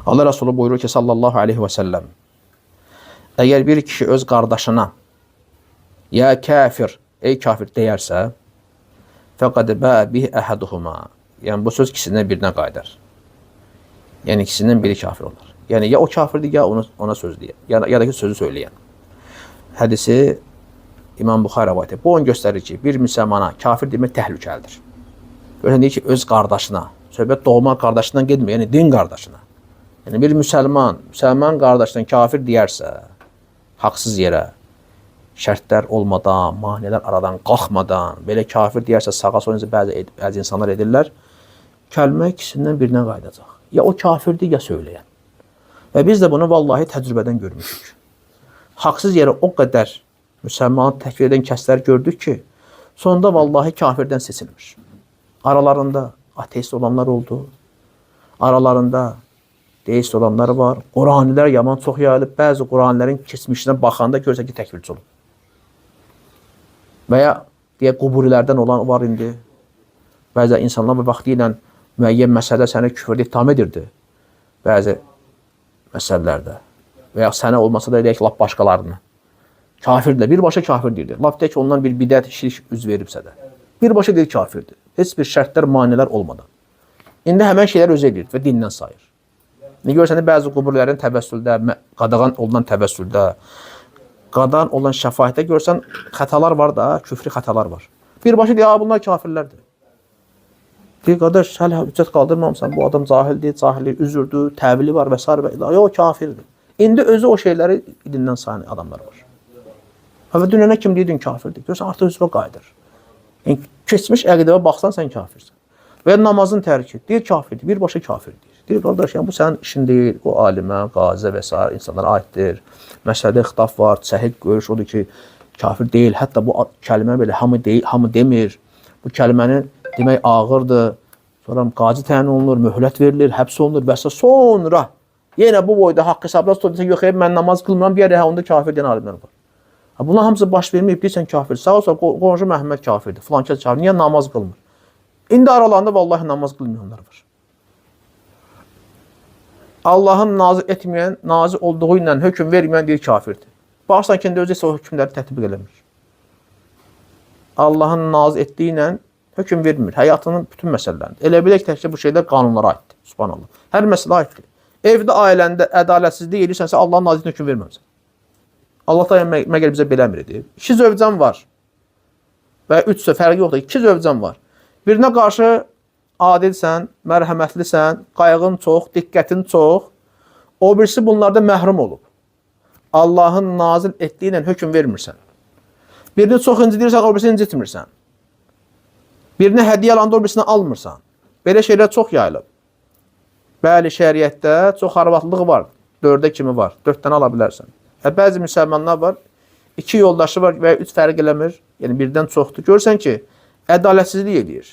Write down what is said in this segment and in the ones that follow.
Allah Resulü buyurur ki sallallahu aleyhi və səlləm, əgər bir kişi öz qardaşına ya kafir, ey kafir deyərsə, fəqad bə bih əhaduhuma. Yəni bu söz ikisindən birinə qayıdar. Yəni ikisindən biri kafir olar. Yəni ya o kafirdir, ya onu, ona söz deyər. Ya da ki sözü söyləyən. Hədisi İmam Buxari rəvayət edir. Bu onu göstərir ki, bir müsəlmana kafir demək təhlükəlidir. Görürsən deyir ki, öz qardaşına, söhbət doğma qardaşından getmir, yəni din qardaşına. Yəni bir müsəlman, müsəlman qardaşına kafir deyərsə, haqsız yerə, şərtlər olmadan, maneələr aradan qalxmadan, belə kafir deyərsə, sağa sola necə bəzi insanlar edirlər, kəlmə ikisindən birinə qayıdacaq. Ya o kafirdir, ya söyləyən. Və biz də bunu vallahi təcrübədən görmüşük. Haqsız yerə o qədər müsəlmanı təkfir edən kəslər gördük ki, sonunda vallahi kafirdən seçilmiş. Aralarında ateist olanlar oldu. Aralarında deist olanlar var. Quranilər yaman çox yayılıb. Bəzi Quranlərin keçmişinə baxanda görürsən ki, təkfirçi olub. Və ya deyə quburilərdən olan var indi. Bəzi insanlar bu vaxtı ilə müəyyən məsələ səni küfrdə ittiham edirdi. Bəzi məsələlərdə. Və ya sənə olmasa da deyək ki, lap başqalarını. Kafirdir. Birbaşa kafir deyirdi. Lap deyək ki, ondan bir bidət, şirk üz veribsə də. Birbaşa deyir kafirdir. Heç bir şərtlər, maneələr olmadan. İndi həmən şeylər özü edir və dindən sayır. İndi görürsən də bəzi quburların təvəssüldə, qadağan olunan təvəssüldə, qadağan olan şəfaətdə görürsən xətalar var da, küfri xətalar var. Birbaşa deyir, bunlar kafirlərdir. Deyir, qardaş, hələ hüccət qaldırmamısan, bu adam cahildir, cahillik üzürdür, təvili var və s. və ilahi. Yox, kafirdir. İndi özü o şeyləri dindən sayan adamlar var. Və dünənə kim deyirdin kafirdir. Görürsən, artıq üzvə qayıdır. Yəni, keçmiş əqidəyə baxsan, sən kafirsən. Və ya namazın tərki, deyir kafirdir, birbaşa kafir deyir. Deyir, qardaş, yəni bu sənin işin deyil, o alimə, qazə və s. insanlara aiddir. Məsələdə ixtilaf var, səhih görüş odur ki, kafir deyil. Hətta bu kəlmə belə hamı deyil, hamı demir. Bu kəlməni demək ağırdır. Sonra qazi təyin olunur, möhlət verilir, həbs olunur və s. Sonra yenə bu boyda haqq hesablar sonra desə, yox, mən namaz qılmıram, deyər, hə, onda kafir deyən alimlər var. Ha, bunlar hamısı baş verməyib, deyirsən kafir. Sağ olsun, qonşu Məhəmməd kafirdir, filan kəs kafir. Niyə namaz qılmır? İndi aralarında vallahi namaz qılmayanlar var. Allahın nazil etməyən, nazil olduğu ilə hökm verməyən deyir kafirdir. Baxırsan ki, indi özü isə o hökmləri tətbiq eləmir. Allahın nazil etdiyi ilə hökm vermir. Həyatının bütün məsələlərində. Elə bilək təkcə bu şeylər qanunlara aiddir. Subhanallah. Hər məsələ aiddir. Evdə, ailəndə ədalətsizlik edirsənsə, Allahın nazil hökm verməmsən. Allah da məgər bizə belə əmr edib. İki zövcən var. Və üçsə fərqi yoxdur. İki zövcən var. Birinə qarşı adilsən, mərhəmətlisən, qayğın çox, diqqətin çox. O birisi bunlarda məhrum olub. Allahın nazil etdiyi ilə hökm vermirsən. Birini çox incidirsən, o birisini incitmirsən. Birinə hədiyyə alanda o birisini almırsan. Belə şeylər çox yayılıb. Bəli, şəriətdə çox arvadlıq var. 4-ə kimi var. 4 dənə ala bilərsən. Bəzi müsəlmanlar var, 2 yoldaşı var və ya 3 fərq eləmir. Yəni birdən çoxdur. Görürsən ki, ədalətsizlik eləyir.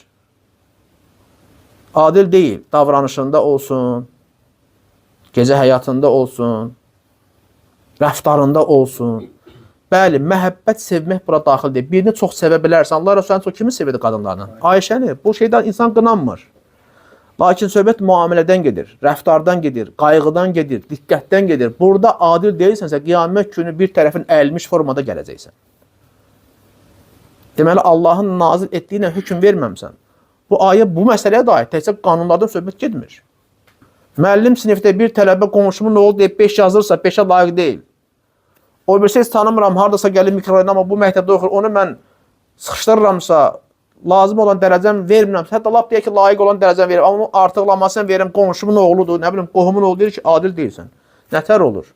Adil deyil. Davranışında olsun, gecə həyatında olsun, rəftarında olsun. Bəli, məhəbbət, sevmək bura daxil deyil. Birini çox sevə bilərsən. Allah Resulü ən çox kimi sevirdi qadınlarla? Ayşəni. Bu şeydən insan qınanmır. Lakin söhbət müamilədən gedir, rəftardan gedir, qayğıdan gedir, diqqətdən gedir. Burada adil deyilsənsə, qiyamət günü bir tərəfin əyilmiş formada gələcəksən. Deməli, Allahın nazil etdiyi ilə hökm verməmsən. Bu ayə bu məsələyə də aid. Təkcə qanunlardan söhbət getmir. Müəllim sinifdə bir tələbə qonşumun oğlu deyib 5 yazırsa, 5-ə layiq deyil. O birisi heç tanımıram, hardasa gəlir mikrorayonda, amma bu məktəbdə oxuyur. Onu mən sıxışdırıramsa, lazım olan dərəcəm vermirəm. Hətta lap deyək ki, layiq olan dərəcəm verirəm, amma onun artıqlamasını verirəm, qonşumun oğludur, nə bilim, qohumun oğlu deyir ki, adil deyilsən. Nətər olur?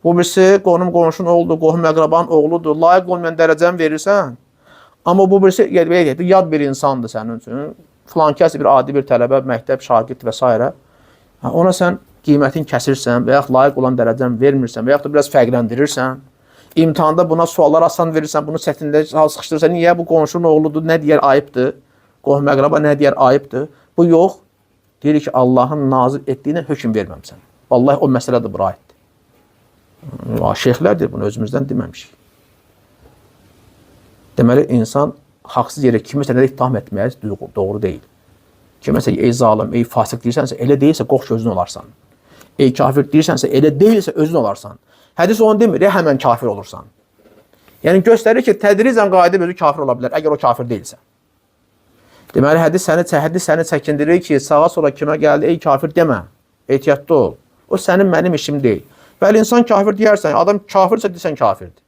Bu birisi qonum qonşunun oğludur, qohum əqrabanın oğludur, layiq olmayan dərəcəni verirsən. Amma bu birisi, yəni, belə deyək, yad bir insandır sənin üçün. Filan kəs bir adi bir tələbə, məktəb, şagird və s. Ha, ona sən qiymətin kəsirsən və yaxud layiq olan dərəcəni vermirsən və yaxud da biraz fərqləndirirsən. İmtahanda buna suallar asan verirsən, bunu çətinlə sıxışdırırsan. Niyə bu qonşunun oğludur, nə deyər ayıbdır? Qohum əqraba nə deyər ayıbdır? Bu yox. Deyir ki, Allahın nazil etdiyinə hökm verməmsən. Vallahi o məsələ də bura aiddir. Şeyxlərdir bunu, özümüzdən deməmişik. Deməli, insan haqsız yerə kimisə nə ittiham etməyə doğru deyil. Kiməsə ey zalım, ey fasıq deyirsənsə, elə deyilsə, qorx gözün olarsan. Ey kafir deyirsənsə, elə deyilsə özün olarsan. Hədis onu demir, həmən kafir olursan. Yəni göstərir ki, tədricən qayıdıb özü kafir ola bilər, əgər o kafir deyilsə. Deməli hədis səni çəkindirir ki, sağa sola kimə gəldi, ey kafir demə. Ehtiyatlı ol. O sənin mənim işim deyil. Bəli, insan kafir deyərsən, adam kafirsə desən kafirdir.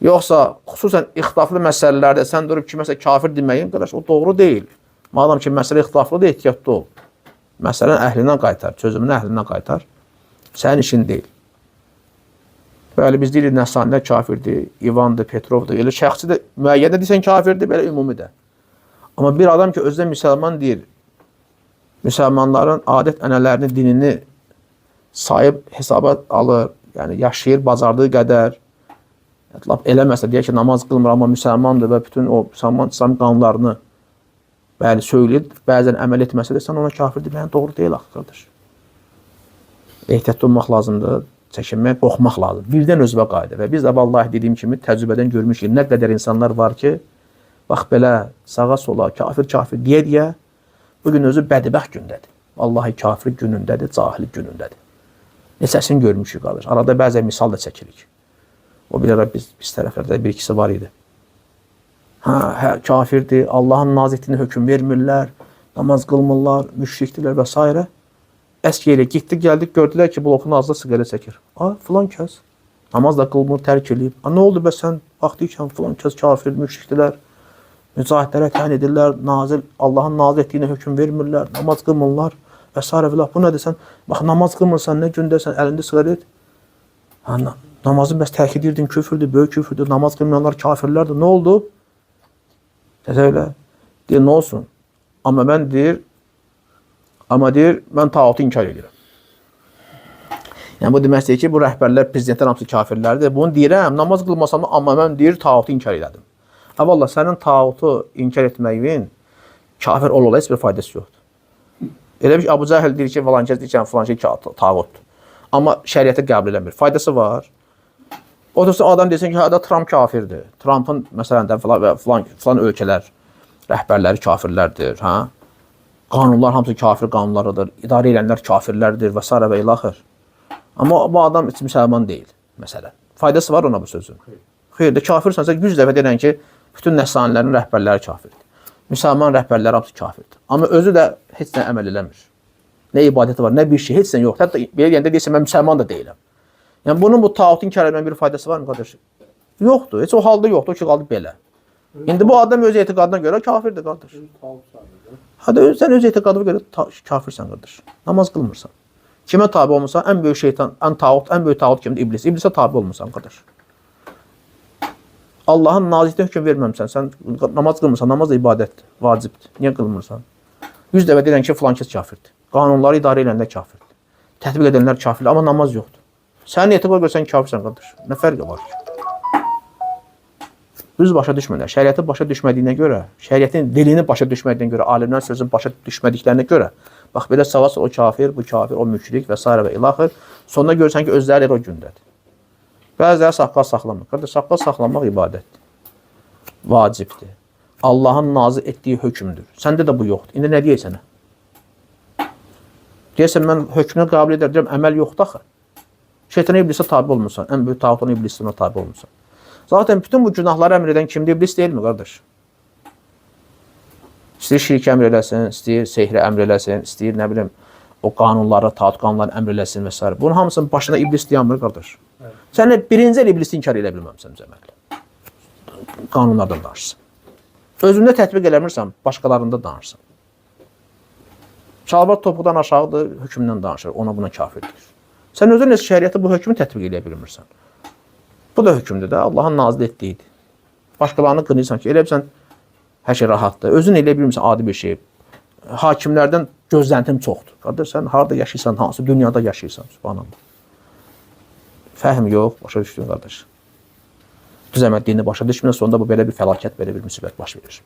Yoxsa xüsusən ixtilaflı məsələlərdə sən durub kiməsə kafir deməyin, qardaş, o doğru deyil. Madam ki, məsələ ixtilaflıdır, ehtiyatlı ol. Məsələni əhlindən qaytar, çözümünü əhlindən qaytar. Sənin işin deyil. Bəli, biz deyirik Nəsranilər kafirdir, İvandır, Petrovdur. Elə şəxsi də müəyyən də desən kafirdir, belə ümumi də. Amma bir adam ki, özünə müsəlman deyir, müsəlmanların adət ənənələrini, dinini sayıb hesaba alır, yəni yaşayır bacardığı qədər. Lap eləməsə deyək ki, namaz qılmır, amma müsəlmandır və bütün o müsəlman İslam qanunlarını bəli söyləyir, bəzən əməl etməsə də sən ona kafir deməyin doğru deyil axı qardaş. Ehtiyatlı olmaq lazımdır, çəkinmək, qorxmaq lazımdır. Birdən özünə qayıdır və biz də vallahi dediyim kimi təcrübədən görmüşük ki, nə qədər insanlar var ki, bax belə sağa sola kafir kafir deyə-deyə bu gün özü bədbəxt gündədir. Vallahi kafir günündədir, cahil günündədir. Neçəsini görmüşük qardaş. Arada bəzən misal da çəkirik. O bir ara biz tərəflərdə bir ikisi var idi. Hə, kafirdir, Allahın nazil etdiyinə hökm vermirlər, namaz qılmırlar, müşrikdirlər və s. Əski yerə getdik, gəldik, gördülər ki, blokun ağzında siqaret çəkir. A, filan kəs namaz da qılmır, tərk eləyib. A, nə oldu bəs sən vaxtı ikən filan kəs kafir, müşrikdirlər, mücahidlərə təyin edirlər, Allahın nazil etdiyinə hökm vermirlər, namaz qılmırlar və s. filan. Bu nədir sən? Bax, namaz qılmırsan, nə gündəsən, əlində siqaret. Ha, namazı bəs tərk edirdin, küfürdür, böyük küfürdür, namaz qılmayanlar kafirlərdir. Nə oldu? Təzə elə. Deyir, nə olsun? Amma mən deyir, mən tağutu inkar edirəm. Yəni bu demək istəyir ki, bu rəhbərlər, prezidentlər hamısı kafirlərdir. Bunu deyirəm, namaz qılmasam da, amma mən deyir, tağutu inkar elədim. Ha vallah sənin tağutu inkar etməyin kafir ol-ola heç bir faydası yoxdur. Elə bir ki, Abu Cəhil deyir ki, falan kəs deyir ki, falan şey tağutdur. Amma şəriəti qəbul eləmir. Faydası var. Otursun adam desin ki, hə da Trump kafirdir. Trumpın məsələn də falan və falan falan ölkələr rəhbərləri kafirlərdir, hə? Qanunlar hamısı kafir qanunlarıdır. İdarə edənlər kafirlərdir və s. və ilaxır. Amma bu adam heç müsəlman deyil, məsələn. Faydası var ona bu sözün. Xeyr, də kafirsənsə 100 dəfə deyirən ki, bütün nəsranilərin rəhbərləri kafirdir. Müsəlman rəhbərləri hamısı kafirdir. Amma özü də heç nə əməl eləmir. Nə ibadəti var, nə bir şey, heç nə yoxdur. Hətta belə deyəndə deyirsən mən müsəlman da deyiləm. Yəni bunun bu tağutun inkar etmənin bir faydası varmı qardaş? Yoxdur. Heç o halda yoxdur. O ki qaldı belə. İndi bu adam öz etiqadına görə kafirdir qardaş. Hadi sən öz etiqadına görə kafirsən qardaş. Namaz qılmırsan. Kimə tabi olmusan? Ən böyük şeytan, ən tağut, ən böyük tağut kimdir? İblis. İblisə tabi olmusan qardaş. Allahın nazikliyə hökm verməmisən. Sən namaz qılmırsan. Namaz da ibadətdir, vacibdir. Niyə qılmırsan? 100 dəfə deyirən ki, filan kəs kafirdir. Qanunları idarə edənlər kafirdir. Tətbiq edənlər kafirdir, amma namaz yoxdur. Sənin etiqadına görə sən kafirsən qardaş. Nə fərqi var ki? Düz başa düşmürlər. Şəriəti başa düşmədiyinə görə, şəriətin dilini başa düşmədiyinə görə, alimlərin sözünü başa düşmədiklərinə görə, bax belə sağa o kafir, bu kafir, o müşrik və s. və ilaxır. Sonunda görürsən ki, özləri elə o gündədir. Bəziləri saqqal saxlamır. Qardaş, saqqal saxlamaq ibadətdir. Vacibdir. Allahın nazil etdiyi hökmdür. Səndə də bu yoxdur. İndi nə deyək sənə? Deyəsən mən hökmünü qəbul edirəm, deyirəm, əməl yoxdur axı. Şeytana iblisə tabi olmusan. Ən böyük tağut olan iblisə tabi olmusan. Zaten bütün bu günahları əmr edən kimdir? İblis deyilmi qardaş? İstəyir şirk əmr eləsin, istəyir sehrə əmr eləsin, istəyir nə bilim o qanunları, taat qanunlarını əmr eləsin və s. Bunun hamısının başına iblis dayanmır qardaş. Evet. Sən də birinci el iblisi inkar edə bilməmsən cəməl. Qanunlardan danışırsan. Özündə tətbiq eləmirsən, başqalarında danışırsan. Şalvar topuqdan aşağıdır, hökmündən danışır, ona buna kafir deyir. Sən özün heç şəriəti bu hökmü tətbiq eləyə bilmirsən. Bu da hökmdür də, Allahın nazil etdiyidir. Başqalarını qınayırsan ki, elə bilsən hər şey rahatdır. Özün eləyə bilmirsən adi bir şey. Hakimlərdən gözləntim çoxdur. Qardaş, sən harada yaşayırsan, hansı dünyada yaşayırsan, subhanallah. Fəhm yox, başa düşdün qardaş. Düz əmə dini başa düşmür, sonunda bu belə bir fəlakət, belə bir müsibət baş verir.